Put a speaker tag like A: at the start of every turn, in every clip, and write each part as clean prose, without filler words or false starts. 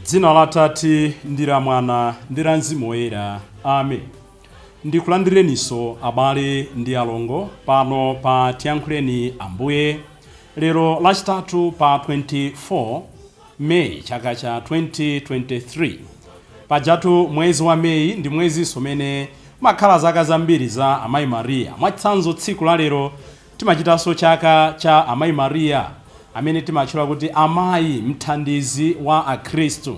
A: Dzina la Atate ndi la Mwana ndi la Mzimu Woyera. Amen. Ndikulandireninso abale ndi alongo pano pa Tiyankhuleni Ambuye lero Lachitatu pa 24 Meyi chaka cha 2023. Pajatu mwezi wa Meyi ndi mwezinso umene makhala zaka zambiri za Amayi Mariya. Mwachitsanzo, tsiku la lero timachitanso chaka cha Amayi Mariya amene timatchula kuti Amayi Mthandizi wa Akhristu,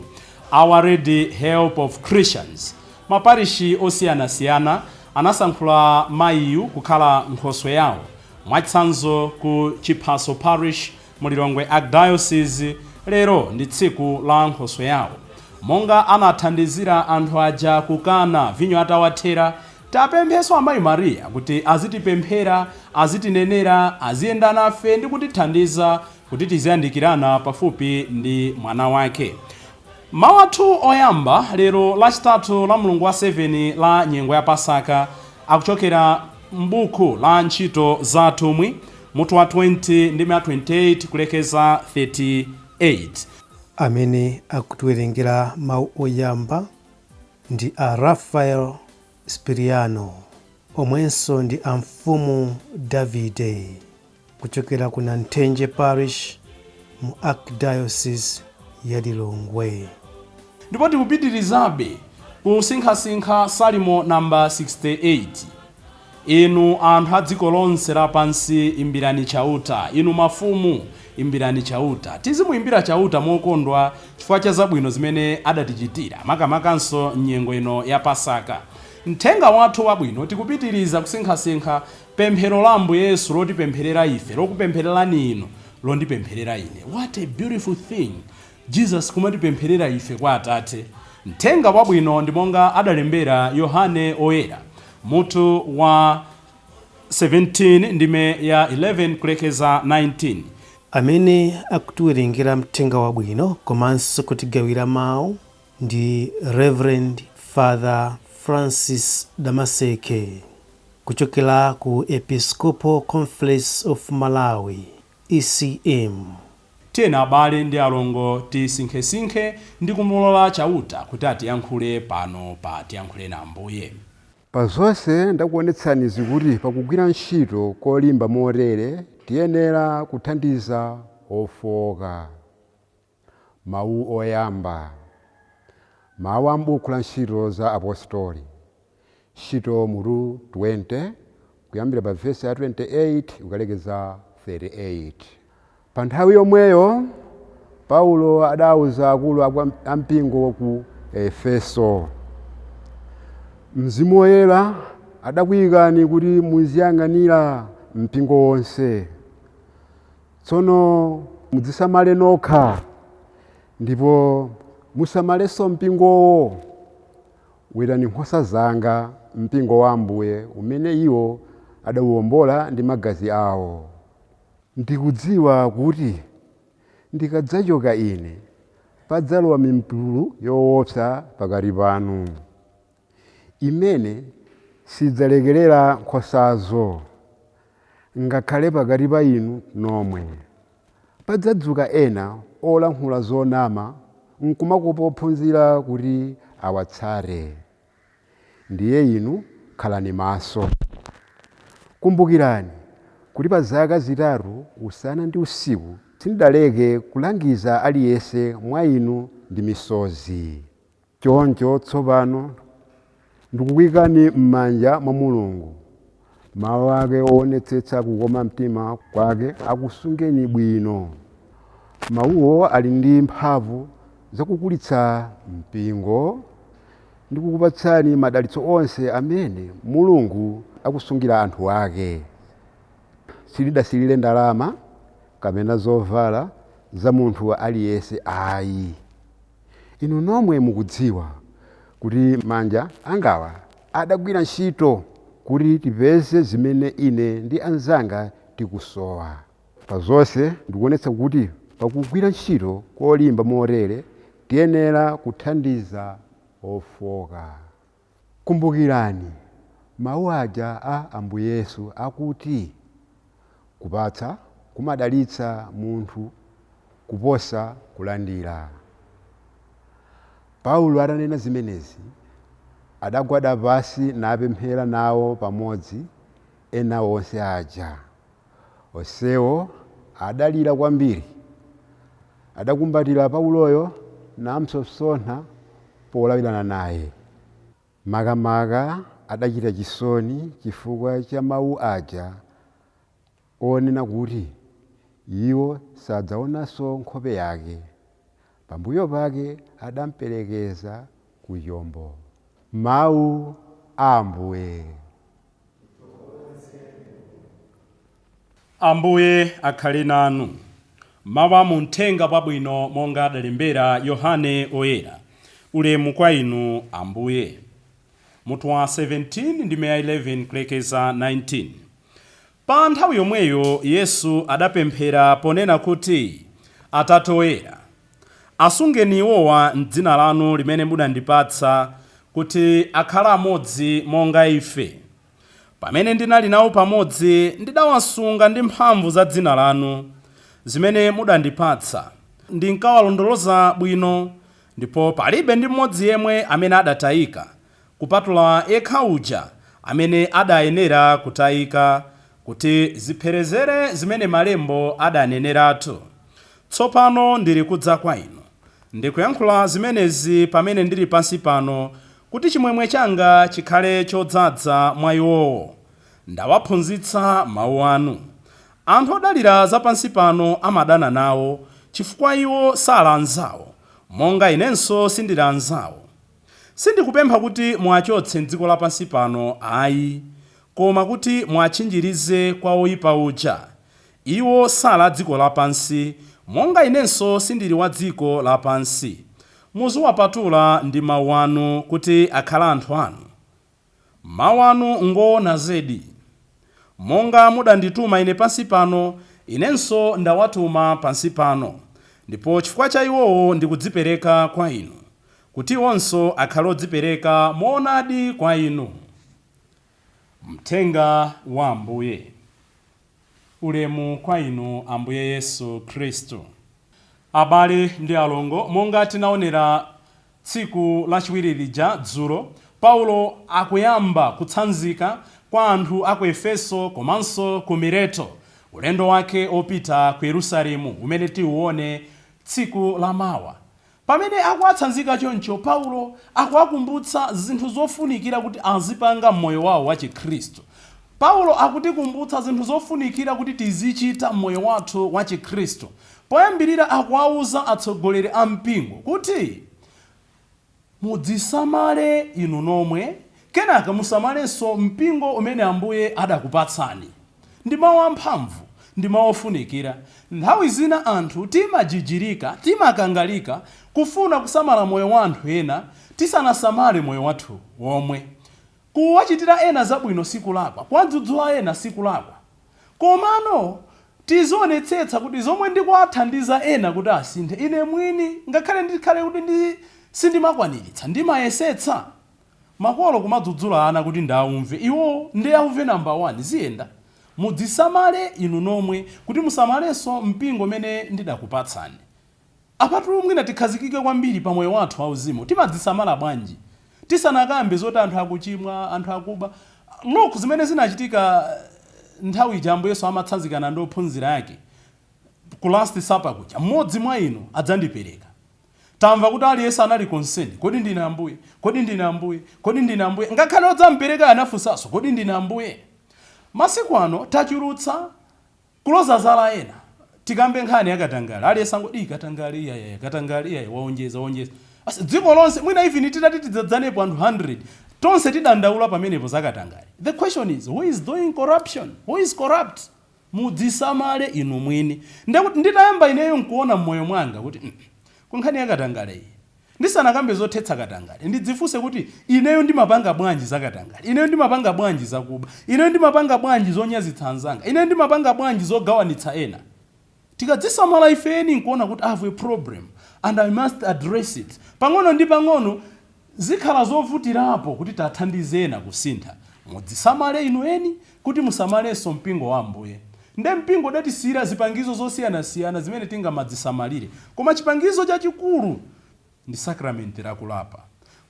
A: Our Lady Help of Christians. Maparishi osiyanasiyana anasankhula mayiyu kukhala nkhoswe yawo. Mwachitsanzo, ku Chiphaso Parish mu Lilongwe Archdiocese lero ndi tsiku la nkhoswe yawo. Monga anathandizira anthu aja ku Kana vinyo atawathera, tapemphenso Amayi Mariya kuti azitipemphera, azitinenera, aziyenda nafe ndi kutithandiza kuti tiziyandikirana pafupi ndi mwana wake. Mawu athu oyamba lero Lachitatu la mulungu wa 7 la nyengo ya Pasaka akuchokera m'buku la Ntchito za Atumwi, mutu wa 20 ndime ya 28 kulekeza 38.
B: Amene akutiwerengera mawu oyamba ndi a Raphael Spiriano, omwenso ndi a Mfumu Davide, kuchokera ku Nanthenje Parish mu Archdiocese ya Lilongwe.
A: Ndipo tikupitirizabe kusinkhasinkha Salimo namba 68. Inu anthu a dziko lonse lapansi, imbirani Chauta. Inu mafumu, imbirani Chauta. Tizimuimbira Chauta mokondwa chifukwa cha zabwino zimene adatichitira, makamakanso m'nyengo ino ya Pasaka. Mthenga wathu wabwino, tikupitiriza kusinkhasinkha pemphero la Ambuye Yesu lotipempherera ife, lokupemphererani inu, londipempherera ine. What a beautiful thing! Jesus kumatipempherera ife kwa Atate. Mthenga wabwino ndi monga adalembera Yohane Oyera, mutu wa 17 ndime ya 11 kulekeza 19.
B: Amene akutiwerengera mthenga wabwino komanso kutigawira mawu ndi Reverend Father Francis Damaseke kuchokera ku Episcopal Conference of Malawi, ECM.
A: Tiyeni abale ndi alongo tisinkhesinkhe ndi kumulola Chauta kuti atiyankhule pano pa Tiyankhuleni Ambuye.
C: Pa zonse ndakuonetsani izi kuti pakugwira ntchito kolimba motere tiyenera kuthandiza ofooka. Mawu oyamba. Mawu a m'buku la Ntchito za Apostoli, Ntchito mutu 20, kuyambira pa vesi ya 28 kukalekeza 38. Pa nthawi yomweyo Paulo adauza akulu a mpingo ku Efeso, Mzimu Woyera adakuyikani kuti muziyang'anira mpingo wonse. Tsono mudzisamale nokha, ndipo musamalenso mpingowo. Wetani nkhosa zanga, mpingo wa Ambuye umene iwo adauwombola ndi magazi awo. Ndikudziwa kuti ndikadzachoka ine, padzalowa mimbulu yoopsa pakati panu, imene sidzalekerera nkhosazo. Ngakhale pakati pa inu nomwe padzadzuka ena olankhula zonama nkumakopa ophunzira kuti awatsate. Ndiye inu khalani maso. Kumbukirani kuti pa zaka 3 usana ndi usiku sindidaleke kulangiza aliyense mwa inu ndi misozi. Choncho tsopano ndikukuikani m'manja mwa Mulungu. Mawu ake oonetsetsa kukoma mtima kwake akusungeni bwino. Mawuwo ali ndi mphamvu zakukulitsa mpingo ndi kukupatsani madalitso onse amene Mulungu akusungira anthu ake. Sindidasirire ndalama kapena zovala za munthu aliyense ayi. Inu nomwe mukudziwa kuti manja angawa adagwira ntchito kuti tipeze zimene ine ndi anzanga tikusowa. Pa zonse ndikuonetsa kuti pakugwira ntchito kolimba motere Tiyenera kuthandiza ofoka. Kumbukirani mawu aja a Ambuye Yesu akuti kupatsa kumadalitsa munthu kuposa kulandira. Paulo atanena zimenezi, adagwada pasi napemphera nawo pamodzi ena onse aja. Onsewo adalira kwambiri. Adakumbatira Pauloyo namsosontha polawirana naye. Makamaka adachita chisoni chifukwa cha mawu aja onena kuti iwo sadzaonanso nkhope yake. Pambuyo pake adamperekeza ku chombo. Mawu a Ambuye.
A: Ambuye akhale nanu. Mawu amuthenga wabwino monga adalembera Yohane Oyera. Ulemu kwa inu Ambuye. Mutu wa 17 ndime ya 11 kulekeza 19. Pa nthawi yomweyo Yesu adapemphera ponena kuti, Atate Oyera, asungeni iwowa m'dzina lanu limene munandipatsa kuti akhale amodzi monga ife. Pamene ndinali nawo pamodzi, ndidawasunga ndi mphamvu za dzina lanu zimene mudandipatsa. Ndinkawalondoloza bwino, ndipo palibe ndi mmodzi yemwe amene adatayika, kupatula yekha uja amene adayenera kutayika, kuti zipherezere zimene malembo adaneneratu. Tsopano ndili kudza kwa inu. Ndikuyankhula zimenezi pamene ndili pansi pano, kuti chimwemwe changa chikhale chodzaza mwa iwowo. Ndawaphunzitsa mawu anu. Anthu odalira za pansi pano amadana nawo, chifukwa iwo sali anzawo, monga inenso sindili anzawo. Sindikupempha kuti muwachotse m'dziko lapansi pano ayi, koma kuti muwatchinjirize kwa oyipa uja. Iwo sali a dziko lapansi, monga inenso sindili wa dziko lapansi. Muziwapatula ndi mawu anu kuti akhale anthu anu. Mawu anu ngoona zedi. Monga mudandituma ine pansi pano, inenso ndawatuma pansi pano. Ndipo chifukwa cha iwowo ndikudzipereka kwa inu, kuti iwonso akhale odzipereka moonadi kwa inu. Mthenga wa Ambuye. Ulemu kwa inu Ambuye Yesu Khristu. Abale ndi alongo, monga tinaonera tsiku lachiwiri lija dzulo, Paulo akuyamba kutsanzika kwa anthu a ku Efeso komanso ku Mileto, ulendo wake opita ku Yerusalemu umene tiuone tsiku lamawa. Pamene akuwatsanzika choncho, Paulo akuwakumbutsa zinthu zofunikira kuti azipanga m'moyo wawo wa Chikhristu. Paulo akutikumbutsa zinthu zofunikira kuti tizichita m'moyo wathu wa Chikhristu. Poyambirira akuwauza atsogoleri a mpingo kuti mudzisamale inu nomwe, kenaka musamalenso mpingo umene Ambuye adakupatsani. Ndi mawu amphamvu, ndi mawu ofunikira. Nthawi zina anthu timajijirika, timakangalika kufuna kusamala moyo wa anthu ena tisanasamale moyo wathu womwe. Kuwachitira ena zabwino sikulakwa, kuwadzudzula ena sikulakwa. Komano tizionetsetsa kuti zomwe ndikuwathandiza ena kuti asinthe, ine mwini ngakhale ndikhale kuti sindimakwaniritsa, ndimayesetsa. Makolo kumadzudzula ana kuti ndaumve, iwo ndi auve namba 1, ziyenda. Mudzisamale inu nomwe kuti musamalenso mpingo umene ndidakupatsani. Apatu mwina tikhazikike kwambiri pa moyo wathu wauzimu. Timadzisamala bwanji? Tisanakambe zoti anthu akuchimwa, anthu akuba. Look, zimene zinachitika nthawi ija Ambuye Yesu amatsanzikana ndi ophunzira ake ku Last Supper kuja, mmodzi mwa inu adzandipereka. Tamva kuti aliyense anali concerned, kodi ndine Ambuye? Kodi ndine Ambuye? Kodi ndine Ambuye? Ngakhale odzampereka anafunsanso, kodi ndine Ambuye? Masiku ano tachulutsa kuloza zala ena. Tikambe nkhani ya katangale, aliyense angoti katangale, iyayaya, katangale, iyaya, waonjeza, waonjeza. Dziko lonse mwina even titati tidzadzanepo anthu 100 tonse tidandaula pamenepo za katangale. The question is, who is doing corruption? Who is corrupt? Mudzisamale inu mwini. Ndekuti nditayamba ineyo nkuona mmoyo mwanga kuti kunkhani ya katangale iyi, ndisanakambe zothetsa katangale, ndidzifunse kuti ineyo ndimapanga bwanji za katangale, ineyo ndimapanga bwanji zakuba, ineyo ndimapanga bwanji zonyazitsa anzanga, ineyo ndimapanga bwanji zogawanitsa ena. Tikadzisamala ifeni nkuona kuti I have a problem and I must address it, pang'ono ndi pang'ono zikhala zovutirapo kuti tathandize ena kusintha. Mudzisamale inu eni kuti musamalenso mpingo wa Ambuye. Nde mpingo udatisiyira zipangizo zosiyanasiyana zimene tingamadzisamalire, koma chipangizo chachikulu ndi sakramenti lakulapa,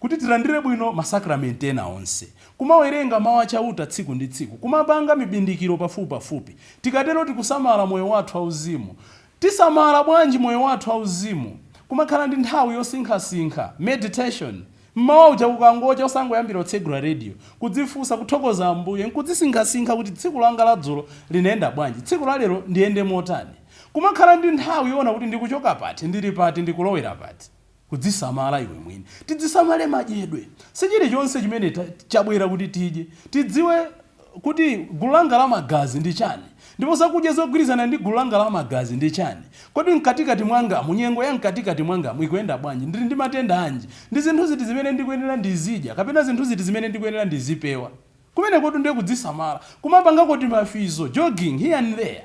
A: kuti tilandire bwino masakramenti ena onse. Kumawerenga mawu achauta tsiku ndi tsiku, kumapanga mibindikiro pafupipafupi. Tikatero tikusamala moyo wathu auzimu. Tisamala bwanji moyo wathu auzimu? Kumakhala ndi nthawi yosinkhasinkha, meditation. Mmawa uja kukangocha, osangoyambira kutsegula radio, kudzifunsa, kuthokoza Ambuye, nkudzisinkhasinkha kuti tsiku langa ladzulo linayenda bwanji, tsiku la lero ndiyende motani. Kumakhala ndi nthawi yoona kuti ndikuchoka pati, ndili pati, ndikulowera pati. Kudzisamala iwe mwini. Tidzisamale madyedwe. Si chilichonse chimene chabwera kuti tidye. Tidziwe kuti gulu langa la magazi ndi chani, ndipo zakudya zogwirizana ndi gulu langa la magazi ndi chani. Kodi mkatikati mwangamu, nyengo ya mkatikati mwangamu ikuyenda bwanji? Ndili ndi matenda anji? Ndi zinthu ziti zimene ndikuyenera ndizidya kapena zinthu ziti zimene ndikuyenera ndizipewa? Kumenekotu ndiye kudzisamala. Kumapangako timafizo, jogging here and there,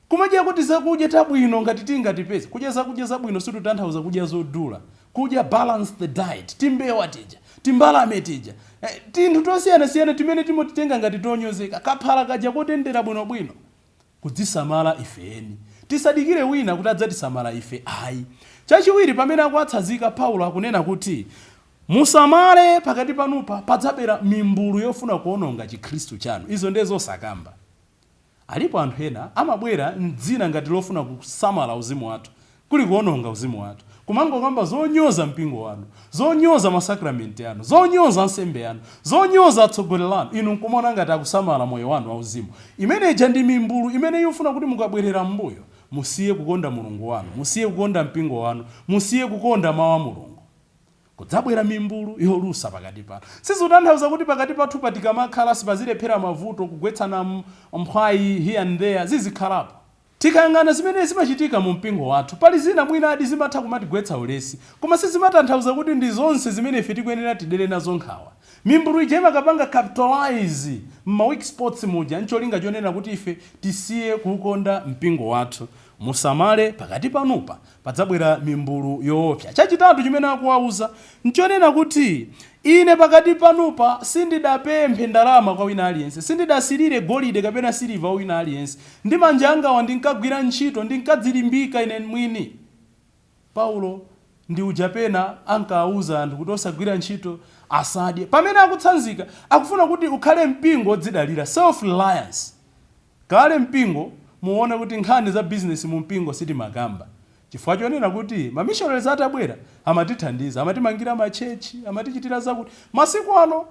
A: kumadya kuti zakudya tabwino ngati tingatipeze. Kudya zakudya zabwino situtanthauza kudya zodula. Kudya balanced diet, timbewa tija, timbalame tija, tinthu tosiyanasiyana timene timotitenga ngati tonyozeka, kaphala kaja kotendera bwinobwino. Kudzisamala ifeni, tisadikire wina kuti adzatisamala ife, ayi. Chachiwiri, pamene akuwatsanzika, Paulo akunena kuti musamale, pakati panupa padzabwera mimbulu yofuna kuononga Chikhristu chanu. Izo ndiye zosakamba. Alipo anthu ena amabwera mdzina ngati lofuna kusamala uzimu wathu, kuli kuononga uzimu wathu. Kumangokamba zonyoza mpingo wanu, zonyoza masakramenti anu, zonyoza ansembe anu, zonyoza atsogoleri anu, inu nkumaona ngati akusamala moyo wanu wauzimu. Imeneja ndi mimbulu imene ikufuna kuti mukabwerera m'mbuyo, musiye kukonda Mulungu wanu, musiye kukonda mpingo wanu, musiye kukonda mawu a Mulungu. Kudzabwera mimbulu yolusa pakati panu. Sizikutanthauza kuti pakati pathu patikamakhala sipazilephera mavuto, kugwetsana mphwayi here and there, zizikhalapo. Tikayang'ana zimene zimachitika mu mpingo wathu, pali zina mwinadi zimatha kumatigwetsa ulesi, koma sizimatanthauza kuti ndi zonse zimene ife tikuyenera tidere nazo nkhawa. Mimbulu ija imakapanga capitalize m'ma weak spots muja ncholinga chonena kuti ife tisiye kuukonda mpingo wathu. Musamale, pakati panupa padzabwera mimbulu yoopsa. Chachitatu chimene akuwauza nchonena kuti ine pakati panupa sindidapemphe ndalama kwa wina aliyense, sindidasilire golide kapena siliva wa wina aliyense. Ndi manja angawa ndinkagwira ntchito, ndinkadzilimbika ine mwini. Paulo ndi uja pena ankawauza anthu kuti osagwira ntchito asadye. Pamene akutsanzika, akufuna kuti ukhale mpingo odzidalira, self reliance. Kale mpingo, muone kuti nkhani za bizinesi mu mpingo sitimakamba, chifukwa chonena kuti ma missionaries atabwera amatithandiza, amatimangira ma church, amatichitira zakuti. Masiku ano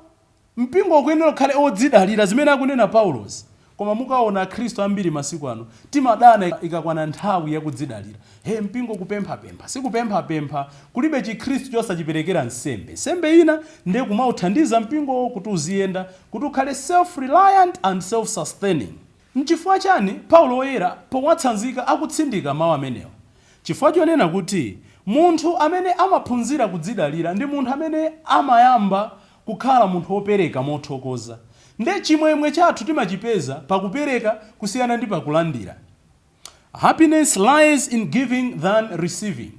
A: mpingo ukuyenera ukhale odzidalira, zimene akunena Paulozi. Koma mukaona Akhristu ambiri masiku ano timadana ikakwana nthawi yakudzidalira. He, mpingo kupemphapempha. Sikupemphapempha. Kulibe Chikhristu chosachiperekera nsembe. Nsembe ina ndiye kumauthandiza mpingowo kuti uziyenda, kuti ukhale self reliant and self sustaining. Nchifukwa chani Paulo Woyera powatsanzika akutsindika mawu amenewa? Chifukwa chonena kuti munthu amene amaphunzira kudzidalira ndi munthu amene amayamba kukhala munthu wopereka mothokoza. Nde chimwemwe chathu timachipeza pakupereka kusiyana ndi pakulandira. Happiness lies in giving than receiving.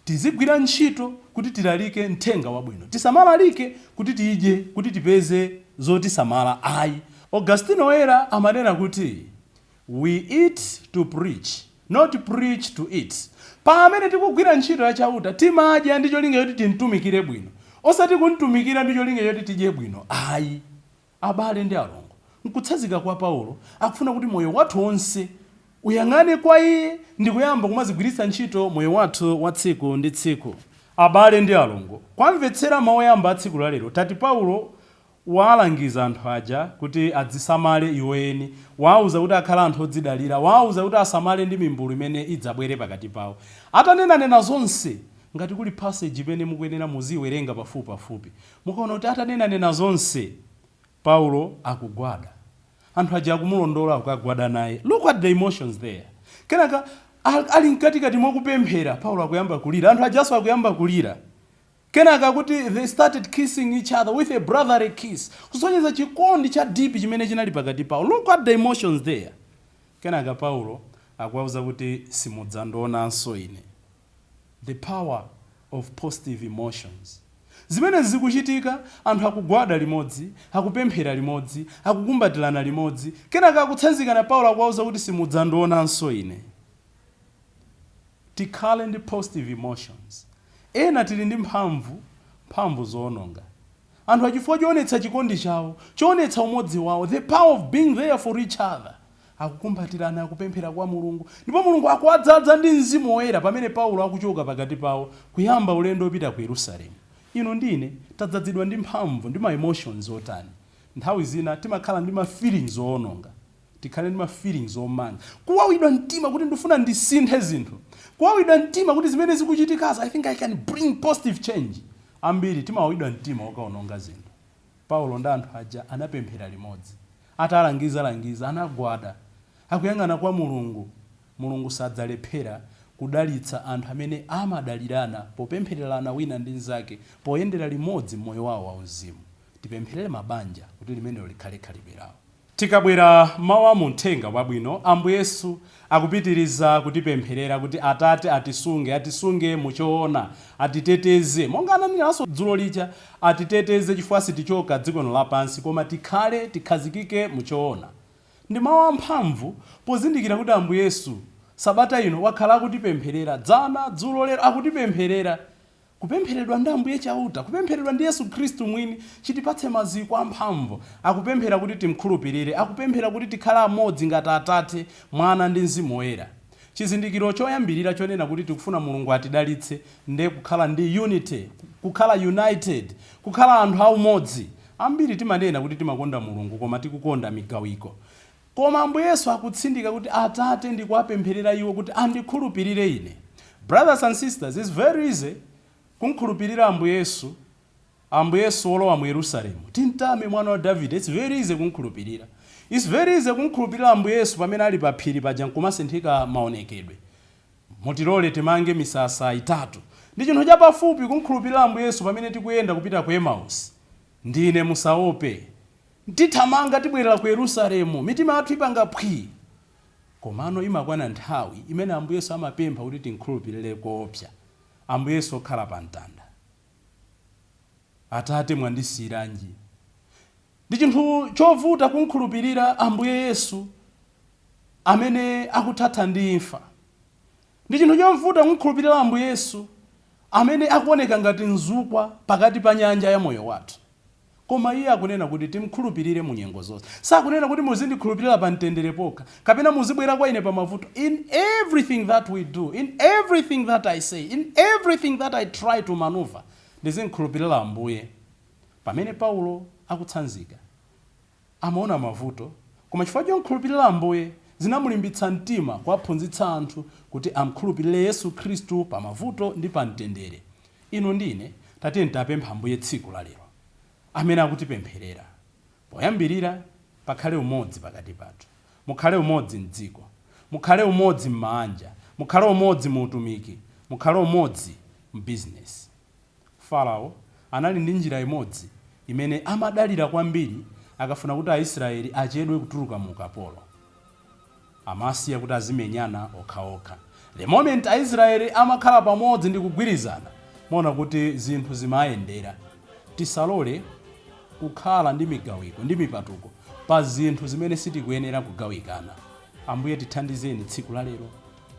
A: Tizigwira ntchito kuti tilalike mthenga wabwino. Tisamalalike kuti tidye, kuti tipeze zotisamala, ayi. Augustino Woyera amanena kuti we eat to preach, not preach to eat. Pamene tikugwira ntchito ya Chauta, timadya ndi cholinga choti timtumikire bwino, osati kumtumikira ndi cholinga choti tidye bwino, ayi. Abale ndi alongo, mkutsanzika kwa Paulo, akufuna kuti moyo wathu wonse uyang'ane kwa iye ndi kuyamba kumazigwiritsa ntchito moyo wathu wa tsiku ndi tsiku. Abale ndi alongo, kwamvetsera mawu oyamba a tsiku lalero, tati Paulo walangiza anthu aja kuti adzisamale iwo eni, wauza kuti akhale anthu odzidalira, wauza kuti asamale ndi mimbulu imene idzabwere pakati pawo. Atanenanena zonse, ngati kuli passage imene mukuyenera muziwerenga pafupipafupi, mukaona kuti atanenanena zonse, Paulo akugwada, anthu aja akumulondola, akukagwada naye. Look at the emotions there. Kenaka ali mkatikati mwakupemphera, Paulo akuyamba kulira, anthu ajanso akuyamba kulira. Kenaka kuti they started kissing each other with a brotherly kiss, kusonyeza chikondi cha deep chimene chinali pakati pawo. Look at the emotions there. Kenaka Paulo akuyamba kulankhula. Akuwauza kuti simudzandionanso ine. The power of positive emotions. Zimene zikuchitika, anthu akugwada limodzi, akupemphera limodzi, akukumbatirana limodzi, kenaka akutsanzikana. Paulo akuwauza kuti simudzandionanso ine. Tikhale ndi positive emotions. Ena tili ndi mphamvu zoononga anthu achifukwa choonetsa chikondi chawo, choonetsa umodzi wawo, the power of being there for each other. Akukumbatirana, akupemphera kwa Mulungu, ndipo Mulungu akuwadzaza ndi Mzimu Woyera pamene Paulo akuchoka pakati pawo kuyamba ulendo wopita ku Yerusalemu. Inu ndine tadzazidwa ndi mphamvu ndi ma emotions otani? Nthawi zina timakhala ndi ma feelings owononga. Tikhale ndi ma feelings omanga, kuwawidwa mtima kuti ndifuna ndisinthe zinthu, kuwawidwa mtima kuti zimene zikuchitikazi, I think I can bring positive change. Ambiri timawawidwa mtima okaononga zinthu. Paulo ndi anthu aja anapemphera limodzi, atalangizalangiza anagwada, akuyang'ana kwa Mulungu. Mulungu sadzalephera kudalitsa anthu amene amadalirana popemphererana wina ndi mnzake, poyendera limodzi moyo wawo wauzimu. Tipempherere mabanja kuti limenelo likhale khalidwe lawo. Tikabwera mawu a muthenga wabwino, Ambuye Yesu akupitiriza kutipempherera kuti Atate atisunge, atisunge muchoona, atiteteze monga ananeneranso dzulo lija, atiteteze chifukwa sitichoka dziko lino lapansi, koma tikhale tikhazikike muchoona. Ndi mawu amphamvu pozindikira kuti Ambuye Yesu sabata ino wakhala akutipempherera, dzana, dzulo, lero akutipempherera. Kupempheredwa ndi Ambuye Chauta, kupempheredwa ndi Yesu Khristu mwini, chitipatse maziko amphamvu. Akupemphera kuti timkhulupirire, akupemphera kuti tikhale amodzi ngati Atate, Mwana ndi Mzimu Woyera. Chizindikiro choyambirira chonena kuti tikufuna Mulungu atidalitse ndiye kukhala ndi unity, kukhala united, kukhala anthu aumodzi. Ambiri timanena kuti timakonda Mulungu, koma tikukonda migawiko. Koma Ambuye Yesu akutsindika kuti, "Atate, ndikuwapempherera iwo kuti andikhulupirire ine." Brothers and sisters, it's very easy kumkhulupirira Ambuye Yesu. Ambuye Yesu wolowa mu Yerusalemu, "Timtame Mwana wa Davide," it's very easy kumkhulupirira. It's very easy kumkhulupirira Ambuye Yesu pamene ali pa phiri paja nkumasinthika maonekedwe, "Mutilole timange misasa itatu." Ndi chinthu chapafupi kumkhulupirira Ambuye Yesu pamene tikuyenda kupita ku Emausi, "Ndine, musaope, tithamanga tibwerera ku Yerusalemu," mitima yathu ipanga phwi. Komano imakwana nthawi imene Ambuye Yesu amapempha kuti timkhulupirire koopsa. Ambuye Yesu okhala pa mtanda, "Atate, mwandisiyiranji?" Ndi chinthu chovuta kumkhulupirira Ambuye Yesu amene akuthatha ndi imfa. Ndi chinthu chovuta kumkhulupirira Ambuye Yesu amene akuoneka ngati mzukwa pakati pa nyanja ya moyo wathu. Koma iye akunena kuti timkhulupirire mu nyengo zonse. Sakunena kuti muzindikhulupirira pa mtendere pokha kapena muzibwera kwa ine pa mavuto. In everything that we do, in everything that I say, in everything that I try to maneuver, ndizimkhulupirira Ambuye. Pamene Paulo akutsanzika, amaona mavuto, koma chifukwa chomkhulupirira Ambuye zinamulimbitsa mtima kuwaphunzitsa anthu kuti amkhulupirire Yesu Khristu pa mavuto ndi pa mtendere. Inu ndine tatiye tapempha Ambuye tsiku la lero amene akutipempherera. Poyambirira, pakhale umodzi pakati pathu, mukhale umodzi mdziko, mukhale umodzi m'maanja, mukhale umodzi mu utumiki, mukhale umodzi m'bizinesi. Farao anali ndi njira imodzi imene amadalira kwambiri akafuna kuti Aisraeli achedwe kutuluka mu ukapolo. Amasiya kuti azimenyana okhaokha. The moment Aisraeli amakhala pamodzi ndi kugwirizana, maona kuti zinthu zimayendera. Tisalole kukhala ndi migawiko ndi mipatuko pa zinthu zimene sitikuyenera kugawikana. Ambuye, tithandizeni tsiku la lero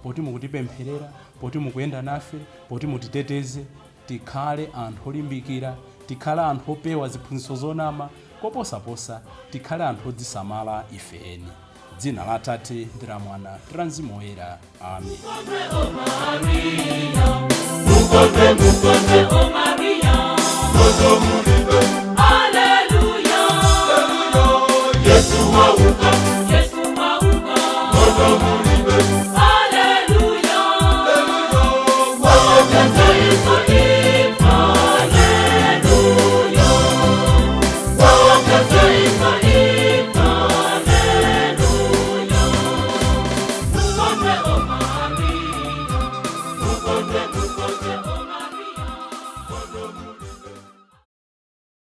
A: poti mukutipempherera, poti mukuyenda nafe, poti mutiteteze. Tikhale anthu olimbikira, tikhale anthu opewa ziphunzitso zonama, koposaposa tikhale anthu odzisamala ife eni. Dzina la Atate ndi la Mwana ndi la Mzimu Woyera, amen.
D: Mukonde, mukonde, o Maria. Haleluya. Yesu wauka. Yesu wauka. Haleluya. Watataifa imba, haleluya. Watataifa imba, haleluya. Mukonde, o Maria. Mukonde, mukonde, o Maria.